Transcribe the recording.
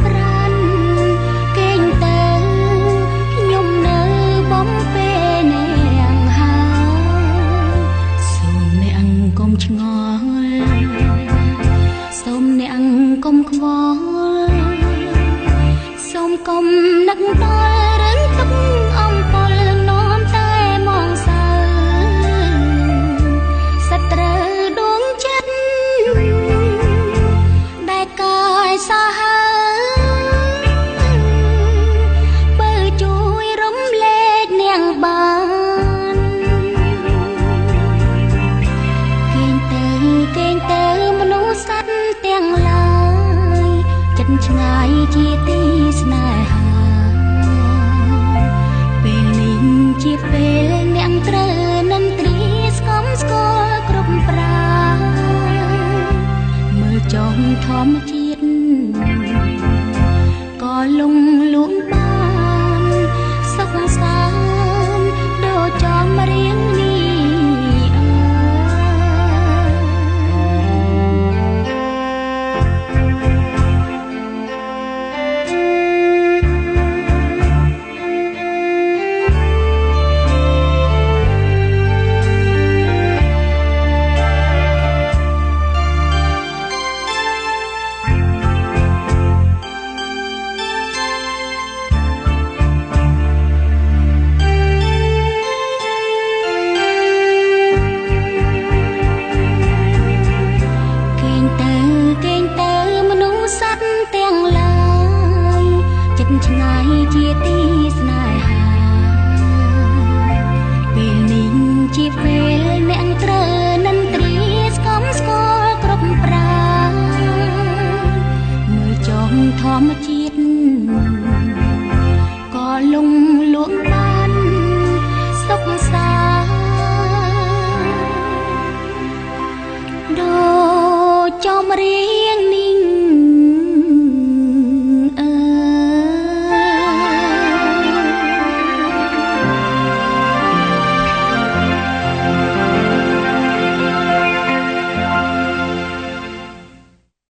ប្រានគេងទៅខ្ញុំនៅបំពេអ្នកហើយសូមអ្នកកុំឆ្ងល់សូមអ្នកកុំខ្វល់សូមកុំនឹកដល់រឿងទុកអំពលនាំតែមកសើសត្រូវដួងចិត្តដែលកាយសាហាវបើជួយរំលែកនាងបានគេងទៅគេងទៅមនុស្សសត្វទាំងឡាយចិត្តឆ្ងាយជាទីស្នេហាពេលនេះជាពេលអ្នកត្រូវនិន្ទ្រាស្គមស្គាល់គ្រប់ប្រាមើលចុងធម្មជាតិក៏លងលួងបានសុខសាន្តដូចចំរៀងនេះឆ្ងាយជាទីស្នេហាពេលនេះជាពេលអ្នកត្រូវនិន្ទ្រាស្គមស្គាល់គ្រប់ប្រាមើលចុងធម្មជាតិក៏លងលួងបានសុខសាន្តដូចចំរៀ